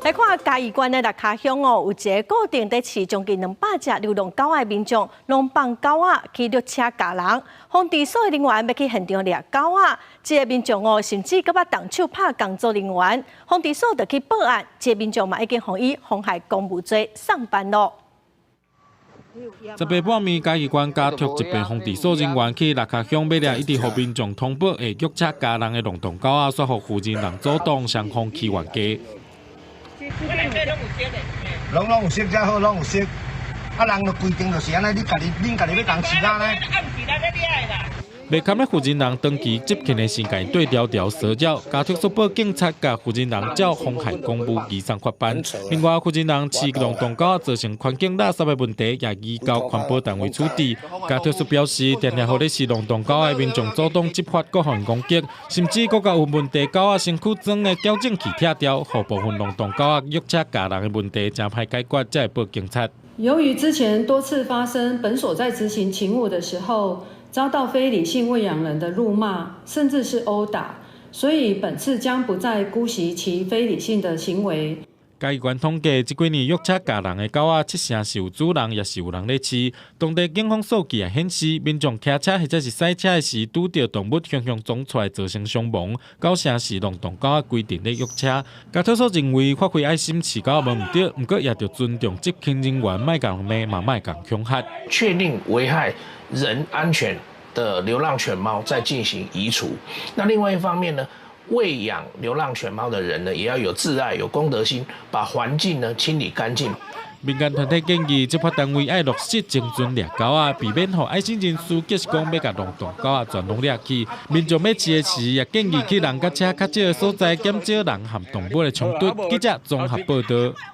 來看嘉義縣的六跤鄉哦，有一个固定佇飼將近200隻流浪狗的民眾，攏放狗仔去掠車咬人。防治所的人員欲去現場掠狗仔，這个民眾哦，甚至閣捌動手拍工作人員。防治所就去報案，這个民眾嘛已經予以妨害公務罪送辦囉。十八半暝，嘉義縣家畜疾病防治所人員去六跤鄉欲掠一直予民眾通報會虐車咬人的浪蕩狗仔，煞予負責人阻擋，雙方起冤家。攏攏有色才好，攏有色。啊，人的規定就是按呢，你家己恁家己欲共飼啊呢？袂堪的負責人長期執勤的時間對牢牢騷擾，家畜所報警察共負責人照妨害公務移送法辦。另外，負責人飼浪蕩狗造成環境垃圾的問題，也移交環保單位處置。家畜所表示，定定予咧飼浪蕩狗的民眾阻擋執法，閣予人攻擊，甚至閣共有問題狗仔身軀裝的矯正器拆掉，予部分浪蕩狗仔虐車咬人的問題誠歹解決，才會報警察。由於之前多次發生本所在執行勤務的時候，遭到非理性餵養人的辱罵，甚至是毆打，所以本次將不再姑息其非理性的行為。嘉義縣統計，這幾年虐車咬人的狗仔，七成是有主人，抑是有人咧飼。當地警方數據也顯示，民眾騎車或者是駛車時，拄著動物雄雄衝出來，造成傷亡，九成是浪蕩狗仔規陣咧虐車。家畜所認為，發揮愛心飼狗無毋對，毋過也著尊重執勤人員，莫共罵嘛莫共恐嚇。確定危害人安全的流浪犬貓，再進行移除。那另外一方面呢？餵養流浪犬貓的人呢，也要有自愛、有公德心，把環境呢清理乾淨。民間團體建議執法單位愛落實精準掠狗仔，避免予愛心人士結是講欲共浪蕩狗仔全攏掠去。民眾欲飼的時，也建議去人佮車較少的所在，減少人和動物的衝突。記者綜合報導。